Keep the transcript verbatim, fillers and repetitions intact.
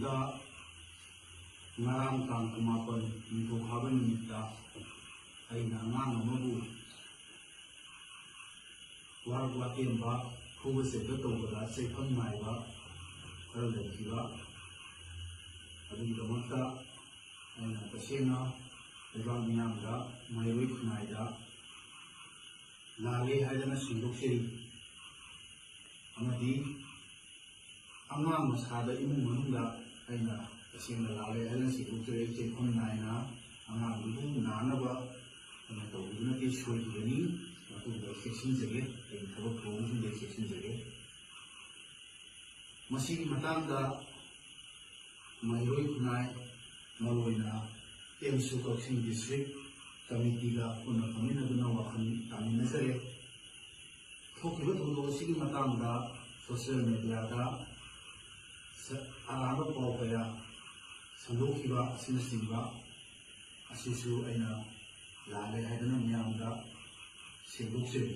ꯗ ꯉꯔꯥꯡ ꯇꯥꯡ ꯀꯨꯟꯃꯥꯄꯟ ꯅꯤꯡꯊꯧꯀꯥꯕ ꯅꯨꯃꯤꯠꯇ ꯑꯩꯅ ꯑꯉꯥꯡ ꯑꯃꯕꯨ ꯋꯥꯔꯛ ꯋꯥꯇꯦꯝꯕ, ꯐꯨꯕ ꯆꯩꯕ ꯇꯧꯕꯗ ꯆꯩꯐꯝ ꯅꯥꯏꯕ ꯈꯔ ꯂꯩꯈꯤꯕ ꯑꯗꯨꯒꯤꯗꯃꯛꯇ ꯑꯩꯅ ꯇꯁꯦꯡꯅ ꯂꯩꯕꯥꯛ ꯃꯤꯌꯥꯝꯗ, ꯃꯍꯩꯔꯣꯏ ꯈꯨꯟꯅꯥꯏꯗ ꯂꯥꯜꯂꯦ ꯍꯥꯏꯗꯅ ꯁꯦꯡꯗꯣꯛꯆꯔꯤ꯫ ꯑꯃꯗꯤ ꯑꯉꯥꯡ ꯃꯁꯥꯗ ꯏꯃꯨꯡ ꯃꯅꯨꯡꯗ ꯑꯩꯅ ꯇꯁꯦꯡꯅ ꯂꯥꯜꯂꯦ ꯍꯥꯏꯅ ꯁꯦꯡꯗꯣꯛꯆꯔꯦ꯫ ꯆꯦꯛꯐꯝ ꯅꯥꯏꯅ ꯑꯉꯥꯡꯗꯨꯕꯨ ꯅꯥꯅꯕ ꯑꯩꯅ ꯇꯧꯕꯤꯗꯨꯅꯗꯤ ꯁꯣꯏꯈꯤꯕꯅꯤ꯫ ꯃꯇꯨꯡꯗ ꯆꯦꯛꯁꯤꯟꯖꯒꯦ, ꯑꯩꯒꯤ ꯊꯕꯛ ꯊꯧꯑꯣꯡꯁꯤꯡꯗ ꯆꯦꯛꯁꯤꯟꯖꯒꯦ꯫ ꯃꯁꯤꯒꯤ ꯃꯇꯥꯡꯗ ꯃꯍꯩꯔꯣꯏ ꯈꯨꯟꯅꯥꯏ, ꯃꯔꯨꯑꯣꯏꯅ ꯑꯦꯝꯁꯨ ꯀꯛꯆꯤꯡ ꯗꯤꯁꯇ꯭ꯔꯤꯛ ꯀꯃꯤꯇꯤꯒ ꯄꯨꯟꯅ ꯐꯝꯃꯤꯟꯅꯗꯨꯅ ꯋꯥꯈꯜ ꯇꯥꯃꯤꯟꯅꯖꯔꯦ꯫ ꯊꯣꯛꯈꯤꯕ ꯊꯧꯗꯣꯛ ꯑꯁꯤꯒꯤ ꯃꯇꯥꯡꯗ ꯁꯣꯁꯤꯌꯦꯜ ꯃꯦꯗꯤꯌꯥꯗ ꯁ-, ꯑꯔꯥꯟꯕ ꯄꯥꯎ ꯀꯌꯥ ꯁꯟꯗꯣꯛꯈꯤꯕ ꯑꯁꯤꯅꯆꯤꯡꯕ ꯑꯁꯤꯁꯨ ꯑꯩꯅ ꯂꯥꯜꯂꯦ ꯍꯥꯏꯗꯨꯅ ꯃꯤꯌꯥꯝꯗ ꯁꯦꯡꯗꯣꯛꯆꯔꯤ꯫